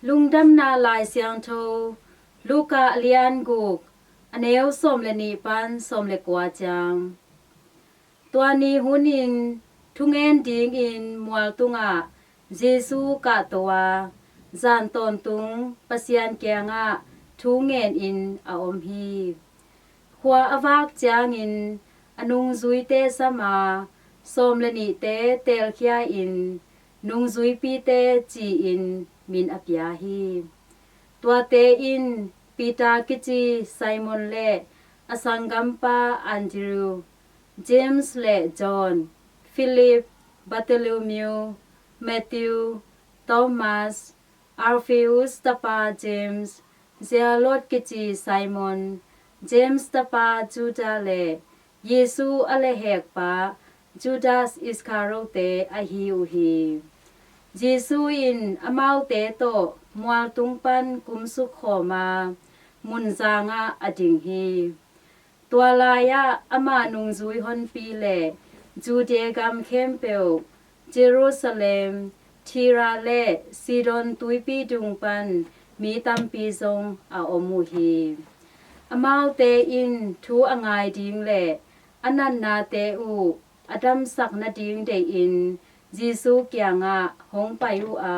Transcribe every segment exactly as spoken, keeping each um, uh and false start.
Lungdamna Lai Siangtho, Luka a lian guk, a neu sawm le nih pan sawm le kua ciang. Tua ni hunin thungen dingin mual tungah Jesu kahto a, zan tawntung Pasian kiangah thu ngenin a om hi. Khua a vak ciangin a nungzuite sam a, sawm le nihte teelkhia-in nungzuipite ci-in min a pia hi. Tuate in Peter kici Simon le a sanggampa Andrew, James le John, Philip, Bartholomew, Matthew, Thomas, Alphaeus tapa James, Zealot kici Simon, James tapa Judah le Jesu a lehhekpa Judas Iskariote ahi uh hi. Jesu in amaute tawh mualtung pan kumsuk khawm a, munzangah a ding hi. Tua lai-ah ama nungzui honpi le Judea gam khempeuh, Jerusalem, Tyre le Sidon tuipi dung pan mi tampi zong a om uh hi. Amaute in thu a ngai ding le a natnate uh a damsak nading deihin Jesu kiangah hong pai uh a,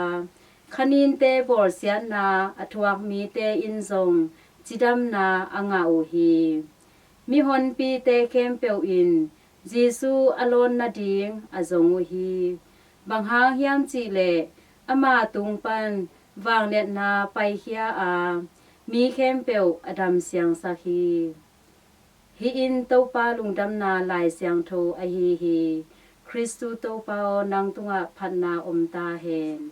khaninte bawlsiatna a thuak mite in zong cidamna a ngah uh hi. Mihonpite khempeuh in Jesu a lawn nading a zong uh hi. Bang hang hiam cihleh ama tung pan vangliatna paikhia a, mi khempeuh a damsiangsak hi. Hih in Topa lungdamna Lai Siangtho ahi hi. Khristu Topa aw, nang tungah phatna om ta hen.